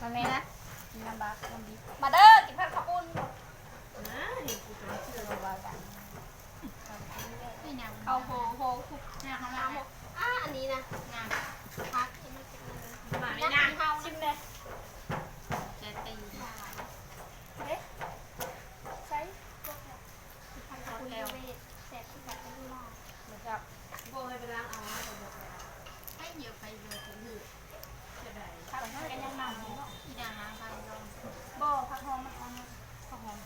ມາແມ່ນະ ກິນນ້ຳບາກນ້ຳບິບ ມາເດີ ກິນຜັດເຂົ້າປຸ້ນ ນະ ເຫັນກູກຳເຊື່ອວ່າກັນ ເຂົ້າໂຮໂຮ ອາ ອັນນີ້ນະ ຜັກ ມາແມ່ນະ ຊິມແດ່ ເດ້ ໃສ່ ແຊບຄືກັນ ບໍ່ໃຫ້ໄປລ້າງເອົາ ໃຫ້ເຍອະໄປເລີຍ ເສຍດາຍ ຜັກມັນກໍຍັງເນົ່າຢູ່ເນາະ ອີ່ຫຍັງລ້າງຜັກ ບໍ່ ຜັກຫອມມັນ ຜັກຫອມ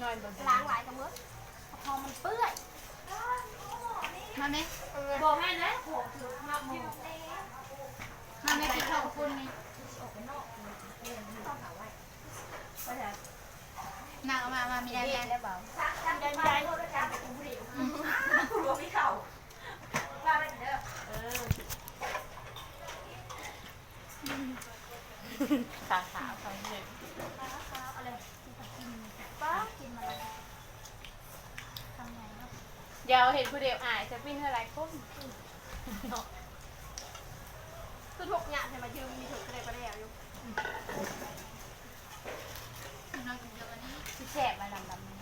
ນ້ອຍເບິ່ງ ລ້າງຫຼາຍກໍເໝິດ ຜັກຫອມມັນເປື່ອຍ ມາແມ່ ບໍ່ແມ່ນເດ້ ມາແມ່ ກິນເຂົ້າປຸ້ນນີ້ ນາງເອົາມາ ມາ ມີແນວແນວ ສາຂາວ ສາຂາວ ເອົາເລີຍ ປ້າ ກິນມາແລ້ວ ຄຳໃຫຍ່ເນາະ ດຽວເຫັນຜູ້ດຽວອາຍ ຈະປີ້ງໃຫ້ຫຼາຍຄົນເນາະ ຄືທຸກຍາກໃຫ້ມາຢືມ ມີເຖິງກະໄດ້ບໍ່ແລ້ວຢູ່. ນ້ອຍກິນເດີອັນນີ້ ຊິແຊບວ່າດຳໆ ນີ້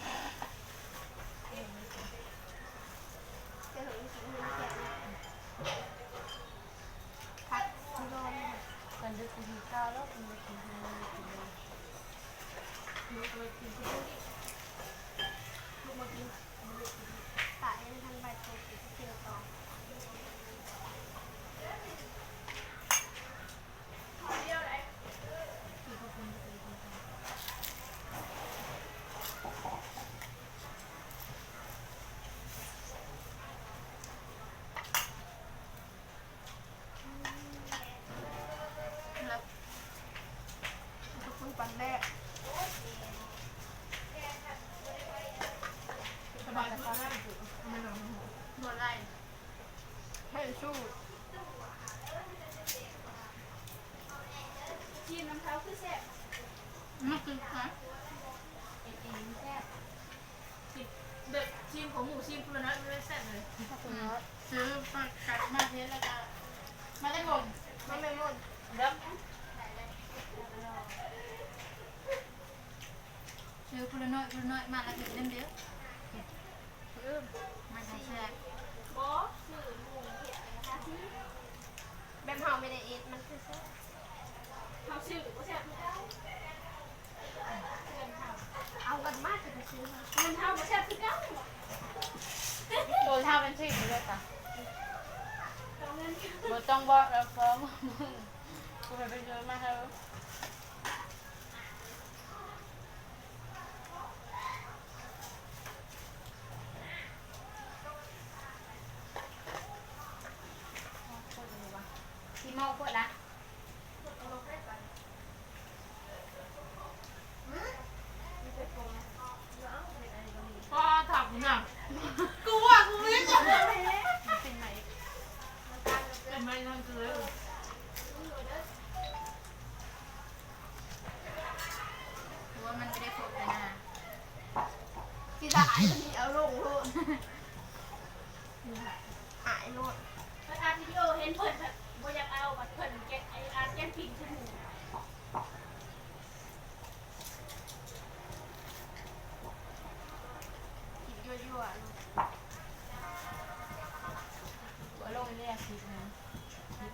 ແຕ່ເຮີຍກິນມັນແຊບນະ ຜັກດອງ ເພິ່ນດຶກກິນເຂົ້າແລ້ວ ເພິ່ນບໍ່ກິນ ເພິ່ນບໍ່ກິນ ລູກມາກິນ ລູກມາກິນ ຕາຍ ຍັງທັນໄວໂຕ ກິນເຂົ້າຕໍ່. ແບບຊີມຂອງໝູຊີມພຸ້ນລະເນາະ ມັນແຊບເລີຍ ອືມ ຊື້ປາກັດມາເຮັດ ແລ້ວກະມາແຕ່ໝົນ ມາແຕ່ໝົນ ເດີ ຊື້ພຸ້ນລະໜ້ອຍ ພຸ້ນລະໜ້ອຍ ມາລະເຮັດນຳເດີ ອືມ ມັນຈັ່ງແຊບ ບໍ່ ຊື້ໝູເຮັດເອງ ແບບເຮົາໄມ່ໄດ້ເຮັດ ມັນຄືແຊບ ເຮົາຊື້ບໍ່ແຊບຄືເກົ່າ ເງິນເຮົາ ເອົາກັນມາຈະໄປຊື້ ເງິນເຮົາບໍ່ແຊບຄືເກົ່າ ໂຕເຮົາເປັນຊີ້ເລີຍກະ ບໍ່ຕ້ອງບອກແລ້ວຟ້ອງ ກູໄປໄປຊື້ມາໃຫ້ ຊິເມົາໂພດລະ ປ້າ ຖາມນະ ກູວ່າກູເປັນຫຍັງ ເປັນໄໝ ເປັນໄໝທາງເກີນ. ເພາະວ່າມັນບໍ່ໄດ້ພົບກັນນາ ຊິຖ່າຍ ເອົາລົງໂລດ ອາຍໂລດ ໄປອັດວິດີໂອເຫັນເພິ່ນແບບບໍ່ຢາກເອົາ ບັດເພິ່ນແກະ ອັດແກະພິມຄືໝູ່ ກິນຍົວໆ ເອົາລົງເລີຍ ຄລິບນະ ຄລິບ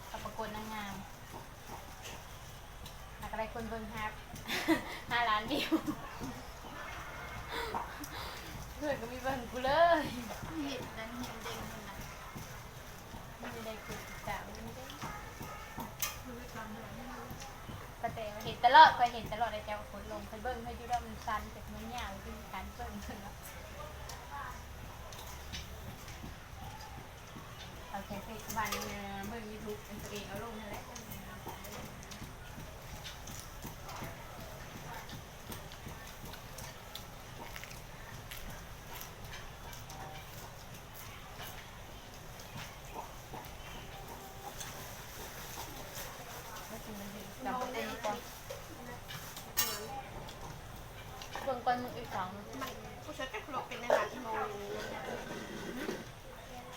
ເອົາປະກວດນາງງາມ. ຫາກະໄດ້ຄົນເບິ່ງຫ້າ ຫ້າລ້ານວິວ ເພື່ອນກໍມີເບິ່ງກູເລີຍ ເຫັນນັ້ນເຫັນເດັ່ງຫັ້ນນະ ມີແຕ່ຄົນຕິດຕາມມີເດ້ ປະແຕວ່າເຫັນຕະຫຼອດ ຂ້ອຍເຫັນຕະຫຼອດ ແຕ່ວ່າຄົນລົງ ຂ້ອຍເບິ່ງ ຂ້ອຍຢູ່ດອກ ມັນສັ້ນ ແຕ່ມັນຍາວ ຄືການເບິ່ງເນາະ. ເອົາແຕ່ເຟສບັນເບິ່ງຢູທູບ ອັນຕົວເອງເອົາລົງຫັ້ນແຫຼະ. ເບິ່ງກ່ອນມື້ອີກສອງ ຜູ້ຊາຍຈັກໂລເປັນອັນນັ້ນອີໂມ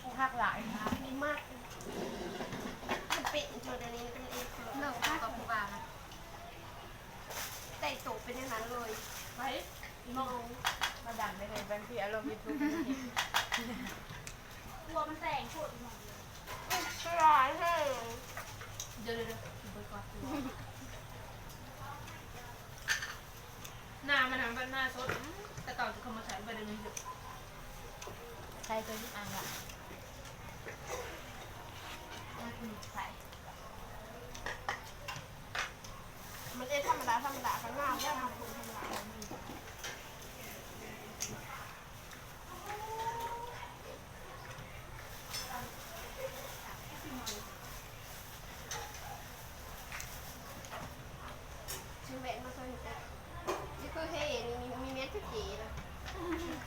ຜູ້ຮັກຫຼາຍ ດີມາກ ມັນເປັນເທື່ອດຽວນີ້ ມັນເປັນເອງໂລ ເລີກກັບຜູ້ບ່າວນະ. ໄປ ອີ່ນ້ອງ ມາດັງໄດ້ເລີຍ ບາງທີອາລົມຢູທູບ ກົວມັນແຕກໂພດ ອີ່ນ້ອງ ຫຼາຍແຮງ. ດຽວໆໆ ເບິ່ງກ່ອນ ໜ້າມັນນະ ບັດໜ້າສົດ ອືມ ແຕ່ເກົ່າຊິເຂົ້າມາໃສ່ ບໍ່ໄດ້ມີຢູ່ ໃສ່ຕົວນີ້ອັນລະ ມັນເຮັດທຳມະດາ ທຳມະດາກໍງາມແລ້ວ ທຳມະດາ. ຊື່ແມ່ນບໍ່ເຄີຍຮູ້ຈັກ ນີ້ຄືເຮນີ້ ມີ ມີແມ່ນຄືເຈນະ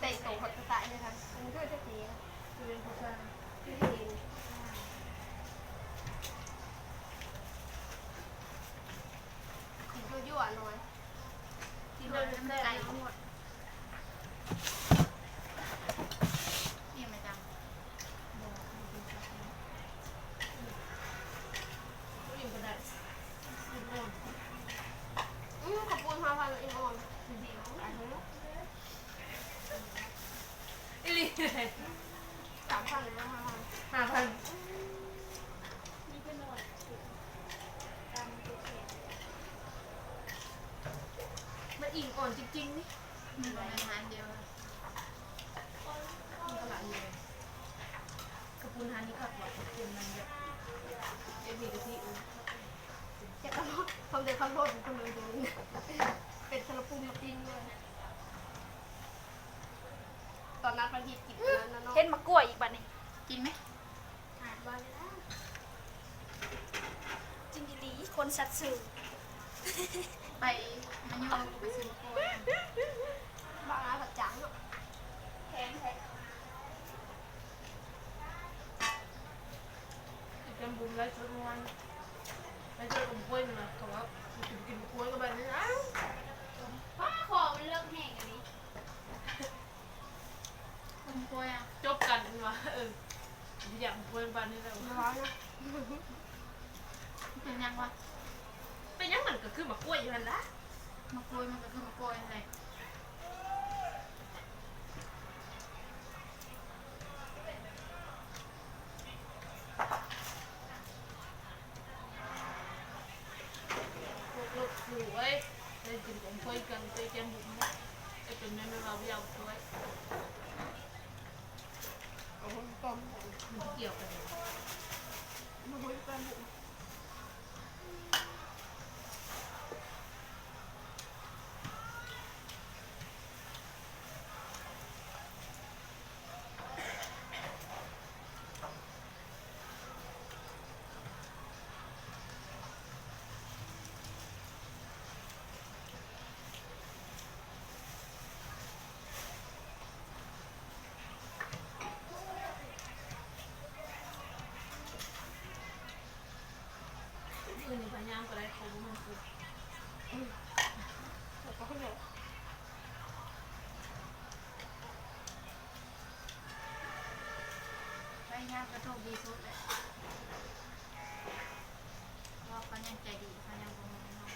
ແຕ່ງໂຕເປັນກະຕ່າຍເລີຍນະ ອັນນີ້ຄືເຈນະ ຄືເປັນຜູ້ຊາຍ ຄືເຮນີ້ ກິນຢູ່ຢູ່ອະນ້ອຍ ກິນເລີຍແຊບ. ອີ່ຫຍັງແມ່ຈັນ? ບໍ່ ບໍ່ກິນເຂົ້າ ບໍ່ກິນກໍໄດ້ ກິນອ່ອນ. ອືມ ຂອບຄຸນ ຫ້າພັນ ອີ່ອ່ອນ ອີ່ຫຼີ ສາມພັນ ຫຼື ຫ້າພັນ ຫ້າພັນ. ມັນອີ່ອ່ອນຈິງໆ ນີ້ ມັນບໍ່ແມ່ນຮ້ານດຽວ ມັນກໍຫຼາຍຢູ່ ກະປຸນຮ້ານນີ້ຄັກວ່າ ເປັນມັນແບບ ເອັດມີກະທິ ແຕ່ກໍ ຄວາມເດືອດຮ້ອນຂອງຄົນເດີ ເປັນສາລະປຸງມາປີ້ງເລີຍ ຕອນນັ້ນມັນຮິບກິນອັນນັ້ນນະເນາະ ເຫັນໝາກກ້ວຍອີກບາດນີ້ ກິນໄໝ? ຫາກວ່າແລ້ວ ຈິງອີ່ຫຼີ ຄົນສັດຊື່ ໄປມາໂຍ ໄປຊື້ໝາກກ້ວຍ ບາງລາວກໍຈັງເນາະ ແພງແທ້. ແກມບຸ້ມໄລຟ໌ສົດເມື່ອວານ ໄລຟ໌ສົດອົມກ້ວຍນີ້ນະ ເຂົາວ່າຊິກິນກ້ວຍກັບບັດນີ້ ອ້າວ ປ້າ ຄໍມັນເລິກແຮງອີ່ຫຼີ. ຄົນປ່ວຍອະ ຈົບກັນວ່າ ເອີ ຢາກປ່ວຍປານນີ້ແລ້ວ ເປັນຫຍັງວະ? ເປັນຫຍັງ? ມັນກໍຄືໝາກກ້ວຍຢູ່ຫັ້ນລະ ໝາກກ້ວຍມັນກໍຄືໝາກກ້ວຍຫັ້ນແຫຼະ. ພວກລູກຜູ້ເອີຍ ໄດ້ກິນຂອງເພິ່ນກັນ ໄປແກມບຸ້ມ ໄປເປັນແມ່ນວ່າບໍ່ຢາກຊ່ວຍ ເອົາຄົນຕ້ອມ ມັນກ່ຽວກັນ ມາຄຸຍກັນ. ອື່ນນີ້ພະຍາຍາມກໍໄດ້ ເຂົາບໍ່ແມ່ນຄື ອືມ ເຂົາກໍເຂົາເຈົ້າ ພະຍາຍາມກະທົບດີສຸດແຫຼະ ເພາະວ່າເຂົາຍັງໃຈດີ ເຂົາຍັງບໍ່ງອມເຮົາ.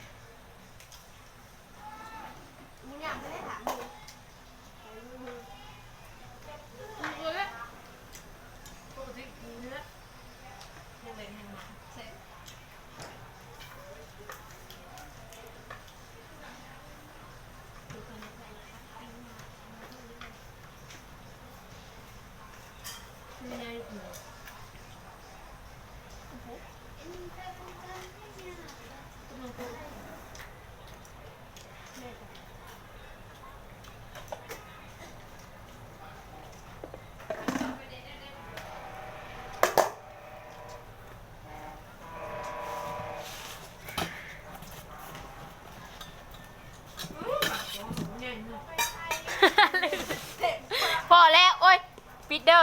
ພໍແລ້ວ ໂອ້ຍ ປິດເດີ.